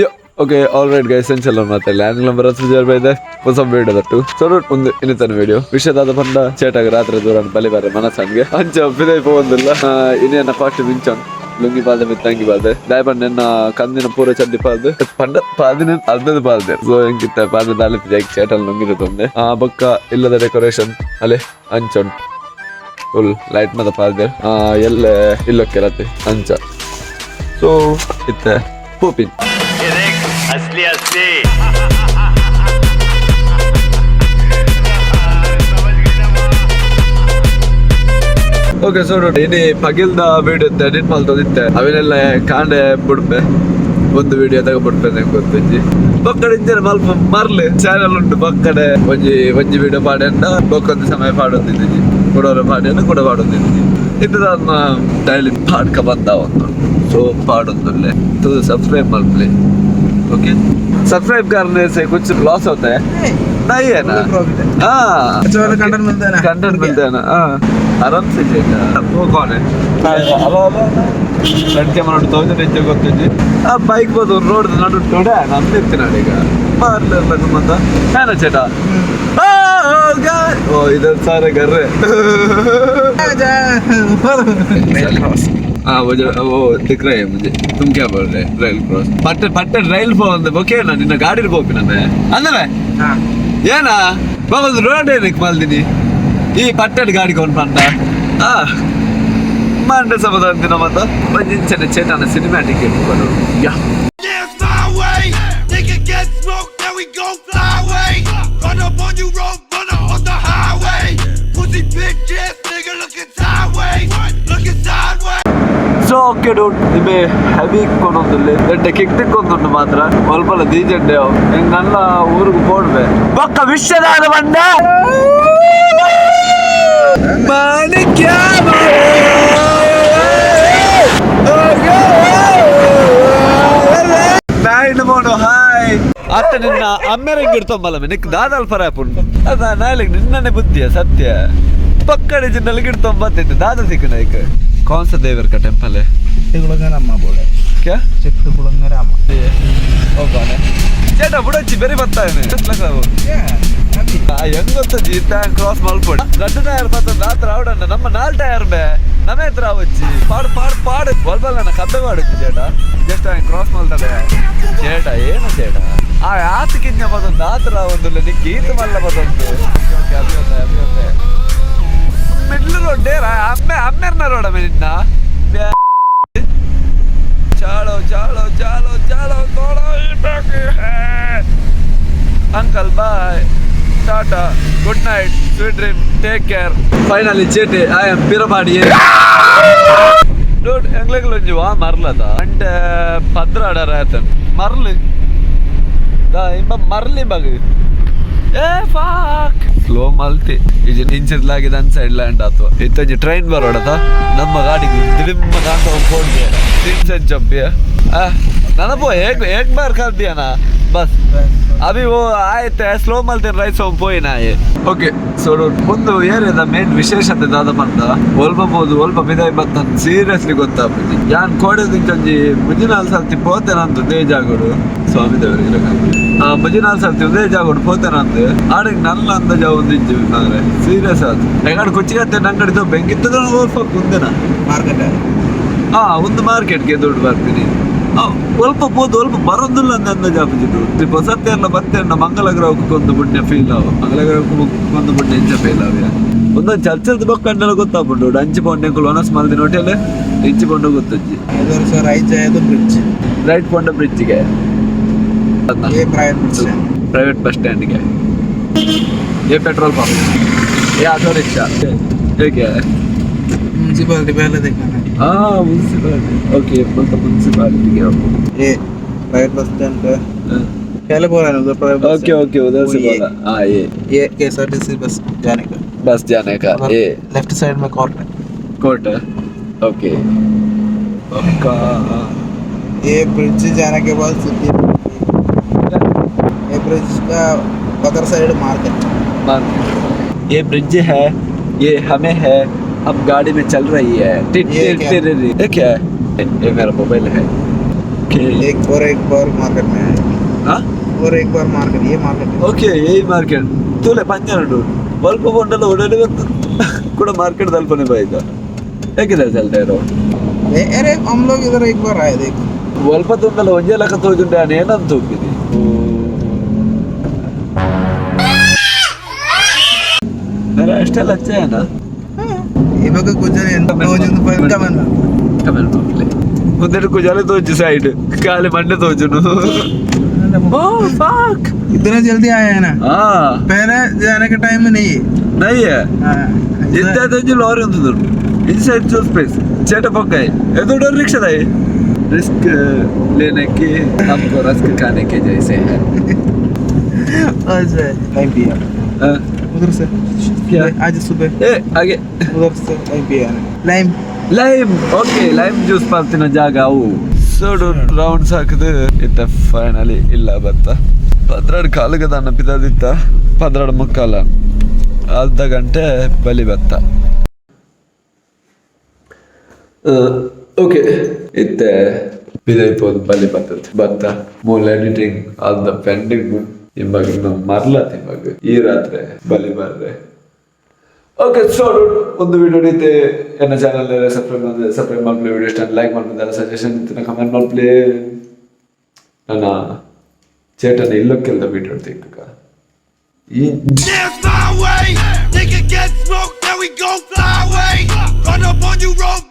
ಯೋ okay ಆಲ್ right guys, ಎಂಚಲ್ಲ ಮಾತೆ land number ಸುಜಾರ್ ಬೈದೆ ಹೊಸ video that. So ಒಂದು ಇನ್ನಿತನ ವಿಡಿಯೋ ವಿಷಯದಾದ ಪಂಡ ಚೇಟಾಗ ರಾತ್ರಿ ದೂರ ಬಲಿ ಬಾರೆ ಮನಸ್ಸನ್ಗೆ ಅಂಚ ಪಿದೈ ಪೋವೊಂದಿಲ್ಲ. ಇನ್ನೇನ ಕಾಸ್ಟ್ ಮಿಂಚನ್ ಲುಂಗಿ ಪಾದ ಮಿತ್ತಂಗಿ ಪಾದೆ ದಾಯ ಪಂಡ ಎನ್ನ ಕಂದಿನ ಪೂರ ಚಡ್ಡಿ ಪಾದ ಪಂಡ ಪಾದಿನ ಅರ್ಧದ ಪಾದೆ. ಸೊ ಎಂಕಿತ್ತ ಪಾದ ದಾಲಿತ್ ಜಾಕ್ ಚೇಟಲ್ ಲುಂಗಿ ತೊಂದೆ. ಆ ಬೊಕ್ಕ ಇಲ್ಲದ ಡೆಕೋರೇಷನ್ ಅಲೆ ಅಂಚೊನ್ ಫುಲ್ ಲೈಟ್ ಮದ ಪಾದೆ ಎಲ್ಲ ಇಲ್ಲೊಕ್ಕೆಲತ್ತೆ ಅಂಚ. ಸೊ ಇತ್ತೆ ಪೋಪಿನ್. असली असली. ಓಕೆ, ಸೊ ನೋಡಿ ಇನಿ ಪಗಿಲ್ದ ವಿಡಿಯೋ ಎಡಿಟ್ ಮಲ್ತದಿತ್ತೆ, ಅವೆನೆಲ್ಲ ಕಾಂಡೆ ಬುಡ್ಪೆ ಒಂದು ವಿಡಿಯೋ ತಗೊಬಿಡ್ಪೆ ನಂಗೆ ಗೊತ್ತಿಜ್ಜಿ. ಬೊಕ್ಕಡೆ ಇಂಚನೆ ಮಲ್ಪ ಮರ್ಲ್ ಚಾನಲ್ ಉಂಟು. ಬೊಕ್ಕಡೆ ಒಂಜಿ ಒಂಜಿ ವಿಡಿಯೋ ಪಾಡೆಂಡ ಬೊಕ್ಕೊಂದು ಸಮಯ ಪಾಡೊಂದಿದ್ದೀಜಿ, ಕುಡೋರ ಪಾಡೆಂಡ ಕೂಡ ಪಾಡೊಂದಿದ್ದೀಜಿ. ಇದು ನನ್ನ ಡೈಲಿ ಪಾಡ್ಕ ಬಂದ ಒಂದು. ಸೊ ಪಾಡೊಂದುಲ್ಲೆ तो सब्सक्राइब मल्पले। ओके, सब्सक्राइब करने से कुछ लॉस होता है? नहीं है ना? प्रॉफिट है। हाँ। अच्छा वाला कंटेंट मिलता है ना? कंटेंट मिलता है ना? हाँ, आराम से चाहिए। वो कौन है? ಅವ ಅವ ಫ್ರಂಟ್ ಕ್ಯಾಮರಾ ಉಂಟು, ತೌಸಂಡ್ ಹೆಚ್ಚು ಗೊತ್ತಿಜ್ಜಿ. ಆ ಬೈಕ್ ಬೋದು ರೋಡ್ ನಡು ತೊಡೆ ನಮ್ದು ಈಗ ಮಾರ್ಲ ಮಂದ ಏನ ಚೇಟ. ओ इधर सारे कर रहे। Rail cross. हाँ, वो जो वो दिख रहा है मुझे। तुम क्या बोल रहे हैं? ರೈಲ್ ಕ್ರಾಸ್ ಪಟ್ಟ ಪಟ್ಟ ರೈಲ್ ಪೋಂದು ಬೊಕೇನ ನಿನ್ನ ಗಾಡಿ ಪೋಪಿನಮೆ ಅಂದಮೆ. हाँ। ಏನ ಬಾಬಾ ರೋಡ್ ಏನಕ್ಕೆ ಮಲ್ದಿನಿ ಈ ಪಟ್ಟಡ್ ಗಾಡಿ ಕೊಂಡು ಪಂಡ ಆ ಮಂಡ ಸಮದಂತಿನ ಮತ್ತ ಒಂಜಿಂಚನೆ ಚೇತನ ಸಿನಿಮ್ಯಾಟಿಕ್ ಇಟ್ಕೊಂಡು ಯಾ. Yeah, it's my way. Nigga get smoked, now we gon' fly away. Run up on you, road runner on the highway. Pussy bitch ass nigga looking sideways. Looking sideways. So okay dude, ನಿಮೆ heavy ಕೊನೊಂದುಲ್ಲೆ ದಡ್ಡ kick ತಿಕ್ಕೊಂದುಂಡು ಮಾತ್ರ ಒಲ್ಪಲ ದೀಜಂಡೆ ಹೆಂಗ್ ನನ್ನ ಊರಿಗೆ ಪೋಡ್ಬೆ ಬೊಕ್ಕ ವಿಶ್ವದಾದ ಬಂಡ ಮಾಣಿಕ್ಯ. ನಾಯಿನ ಮೋನು ಹಾಯ್ ಅತ್ತ ನಿನ್ನ ಅಮ್ಮೆರಂಗ್ ಇಡ್ತೊಂಬಲ್ಲ ನಿಕ್ ದಾದಲ್ ಫರಾಪುಂಡು ಅದ ನಾಯಿಲಿಗ್ ನಿನ್ನನೆ ಬುದ್ಧಿಯ ಸತ್ಯ ಪಕ್ಕಡೆ ಜಿನ್ನಲ್ಲಿ ಗಿಡ್ತೊಂಬತ್ತಿತ್ತು ದಾದ ಸಿಕ್ಕನ ಐಕ್. कौन सा देवर का टेम्पल है? कुलंगरा अम्मा बोले। क्या? चिट्टकुलंगरा अम्मा। ओ कौन है? ಚೇಟ ಬುಡಚ್ಚಿ ಬೇರೆ ಬರ್ತಾನೆ. ಹೆಂಗ್ ಗೊತ್ತ ಜೀತ ಕ್ರಾಸ್ ಮಲ್ಪೊಡಿ ರಡ್ಡು ಟೈರ್ ಪತ್ತೊಂದು ಆತ್ರ ಅವಡಣ್ಣ ನಮ್ಮ ನಾಲ್ ಟೈರ್ ಬೇ ನಮೇ ಹತ್ರ ಅವಚ್ಚಿ ಪಾಡು ಪಾಡು ಪಾಡು ಬಲ್ಬಲ್ ನನ್ನ ಕಬ್ಬೆ ಪಾಡುತ್ತೆ ಚೇಟ. Just cross ಮಲ್ತದೆ ಚೇಟ. ಏನು ಚೇಟ ಆ ಆತಕ್ಕಿಂತ ಬದೊಂದು ಆತ್ರ ಒಂದು ನಿಕ್ಕಿ ಈತ ಮಲ್ಲ ಬದೊಂದು. ಓಕೆ, ಅಭಿ ಅಭಿ ಮಿಡ್ಲ್ ರೋಡ್ ಅಮ್ಮೆ ಅಮ್ಮೆರ್ನ ರೋಡ್ ಅಮ್ಮೆ ನಿನ್ನ. चालो चालो चालो चालो, थोड़ा ही बाकी है। Uncle bye, tata, good night, sweet dream, take care. Finally ಚೇಟೆ I am ಪಿರಪಾಡಿ ಡೋಡ್ ಎಂಗ್ಲೆಗ್ಲೊಂಜಿ ವಾ ಮರ್ಲದ ಅಂಟೆ ಪದ್ರ ಆಡರ ಆತನ್ ಮರ್ಲು ದಾ ಇಂಬ ಮರ್ಲಿ ಬಗ್. ಏ ಫಾಕ್ ಸ್ಲೋ ಮಲ್ತಿ ಇಜಿ ಇಂಚಿದ್ಲಾಗಿದೆ ಅನ್ ಸೈಡ್ ಲ್ಯಾಂಡ್ ಆತು. ಇತ್ತೊಂಜಿ ಟ್ರೈನ್ ಬರೋಡತ ನಮ್ಮ ಗಾಡಿಗೆ ದಿಡಿಮ್ಮ ಕಾಂತ ಫೋನ್ಗೆ तीन जब ನನಪೋ एक एक बार कर दिया ना बस। अभी वो आए थे ಸ್ಲೋ ಮಲ್ತೆ ರೈಸ್ ಪೋಯಿನ. ಓಕೆ, ಸೊ ಒಂದು ಏರಿಯಾದ ಮೇನ್ ವಿಶೇಷತೆ ದಾದ ಪಂಡ ಒಲ್ಪ ಪೋದು ಒಲ್ಪ ಬಿದಾಯಿ ಬತ್ತನ್ ಸೀರಿಯಸ್ಲಿ ಗೊತ್ತಾಪುಜಿ. ಯಾನ್ ಕೋಡೆದಿಂಚೊಂಜಿ ಮುಂಜಿನಾಲ್ ಸರ್ತಿ ಪೋತೆ ನಂದು ಉದೇ ಜಾಗೋಡು ಸ್ವಾಮಿ ದೇವರಿಗೆ ಆ ಮುಂಜಿನಾಲ್ ಸರ್ತಿ ಉದೇ ಜಾಗೋಡು ಪೋತೆ ನಂದು ಆಡಿಗೆ ನನ್ನ ಅಂದಾಜ ಒಂದು ಇಜ್ಜಿ ಮಾರ್ರೆ. ಸೀರಿಯಸ್ ಆತು ಹೆಂಗಾಡು ಕೊಚ್ಚಿಗತ್ತೆ ನಂಗಡಿದ ಬೆಂಕಿತ್ತದ ಒಲ್ಪ ಕುಂದೆನ. मार्केट है। ಆ ಒಂದು ಮಾರ್ಕೆಟ್ಗೆ ದುಡ್ಡು ಬರ್ತೀನಿ ಒಲ್ಪ ಪೋದು ಒಲ್ಪ ಬರೋದಿಲ್ಲ ಅಂದ ಅಂದಾಜು ಆಪುಜಿದ್ದು. ಹೊಸತ್ತೆ ಬತ್ತೆ ಮಂಗಲ ಗ್ರಹಕ್ಕೆ ಒಂದು ಪುಣ್ಯ ಫೀಲ್ ಅವು ಮಂಗಲ ಗ್ರಹಕ್ಕೆ ಒಂದು ಪುಣ್ಯ ಇಂಚ ಫೀಲ್ ಅವ. ಒಂದೊಂದು ಚರ್ಚದ ಬೊಕ್ಕಂಡೆಲ್ಲ ಗೊತ್ತಾಪುಂಡು. ಅಂಚಿ ಪೌಂಡ್ ಎಂಕುಲು ಒನಸ್ ಮಲ್ದಿನ ಹೋಟೆಲ್ ಇಂಚಿ ಪೌಂಡು ಗೊತ್ತಜ್ಜಿ. इधर से राइट जाए तो ब्रिज। ರೈಟ್ ಪೌಂಡ ಬ್ರಿಡ್ಜ್ಗೆ. ये private bus stand. Private bus stand के ये पेट्रोल पंप, ये ऑटो रिक्शा, ये क्या है? म्यूनसिपालिटी पहले देखा है। हाँ, म्यूनसिपालिटी। ओके, मतलब म्यूनसिपालिटी के ये प्राइवेट बस स्टैंड का पहले बोला ना उधर प्राइवेट बस ओके ओके, उधर से वो ये- बोला। हाँ, ये ये केएसआरटीसी बस जाने का। बस जाने का। उधर ये लेफ्ट साइड में कोर्ट है। कोर्ट है। ओके, पक्का। ये ब्रिज जाने के बाद सिटी, ये ब्रिज का अदर साइड मार्केट। मार्केट। ये ब्रिज है, ये हमें है, हम गाड़ी में चल रही है। टिट ये टिट क्या? टिट। ये क्या है? ये मेरा मोबाइल है। ओके। एक और एक बार मार्केट में है। हाँ? और एक बार मार्केट, ये मार्केट है। ಓಕೆ, ಈ ಮಾರ್ಕೆಟ್ ತೂಲೆ ಪಂಜಾನುಂಡು ಒಲ್ಪ ಪೊಂಡಲ ಒಡನೆ ಕೂಡ ಮಾರ್ಕೆಟ್ ತಲ್ಪನೆ ಬಾಯ್ದ ಹೇಗಿದೆ ಚಲ್ತಾ ಇರೋ. अरे, हम लोग इधर एक बार आए, देख। ಒಲ್ಪ ತುಂಡಲ ಒಂಜೇ ಲಕ್ಕ ತೋಜುಂಡೆ ನಾನು ಏನಂತ ತೂಪಿನಿ. ಅಷ್ಟೆಲ್ಲ ಅಚ್ಚೇನಾ? ಇವಾಗ ಗುಜರಿ ಎಂತ ಕಮೆಂಟ್. ಕಮೆಂಟ್ ಮಾಡ್ಲಿ. ಮುಂದೆ ಕುಜಾಲೆ ತೋಜು ಸೈಡ್ ಕಾಲಿ ಮಂಡೆ ತೋಜುನು. ಓ ಫಕ್. इतना जल्दी आया है ना? ಹಾ. पहले जाने के टाइम में नहीं है। ನೈ. हाँ, ಇಂತ ಒಂಜಿ ಲಾರಿ ಉಂಟು ಇನ್ಸೈಡ್ ಚೂಸ್ ಸ್ಪೇಸ್ ಚೇಟ ಪೊಕ್ಕಾಯಿ ಎದುರು रिक्शा दाई रिस्क लेने के हमको रस्क खाने के जैसे है। अच्छा, टाइम पिया। हाँ, उधर से। क्या? आज सुबह। ए आगे। उधर से टाइम पिया lime. Lime, okay, lime juice ಪಲ್ತಿನ ಜಾಗ ಅವು. ಸೋಡು ರೌಂಡ್ಸ್ ಹಾಕದು ಇತ್ತ ಫೈನಲಿ ಇಲ್ಲ ಬತ್ತ 12 ಕಾಲುಗ ದಾನ ಪಿದದಿತ್ತ 12:45 ಅರ್ಧ ಗಂಟೆ ಬಲಿ ಬತ್ತ. ಓಕೆ, ಇತ್ತೆ ಪಿದೈಪೋದು ಬಲಿ ಬತ್ತದ ಬತ್ತ ಮೂಲ ಎಡಿಟಿಂಗ್ ಅರ್ಧ ಪೆಂಡಿಂಗ್. ಇವಾಗ ಇನ್ನು ಮರ್ಲತ್ ಇವಾಗ ಈ ರಾತ್ರಿ ಬಲಿ ಬರ್ರೆ. ಓಕೆ, ಸೊ ಒಂದು ವಿಡಿಯೋ ಐತೆ. ಎನ್ನ ಚಾನಲ್ ಸಬ್ಸ್ಕ್ರೈಬ್ ಮಾಡಿದ್ರೆ ಸಬ್ಸ್ಕ್ರೈಬ್ ಮಾಡ್ಲಿ. ವಿಡಿಯೋ ಇಷ್ಟ ಲೈಕ್ ಮಾಡ್ಬೋದು, ಸಜೆಷನ್ ಇತ್ತು ಕಮೆಂಟ್ ಮಾಡ್ಲಿ. ನನ್ನ ಚೇಟನ ಇಲ್ಲಕ್ಕೆಲ್ದ ವಿಡಿಯೋ ತಿಕ್ಕ ಈ That's my way. Nigga get smoked, now we gon' fly away. Run up on you, road.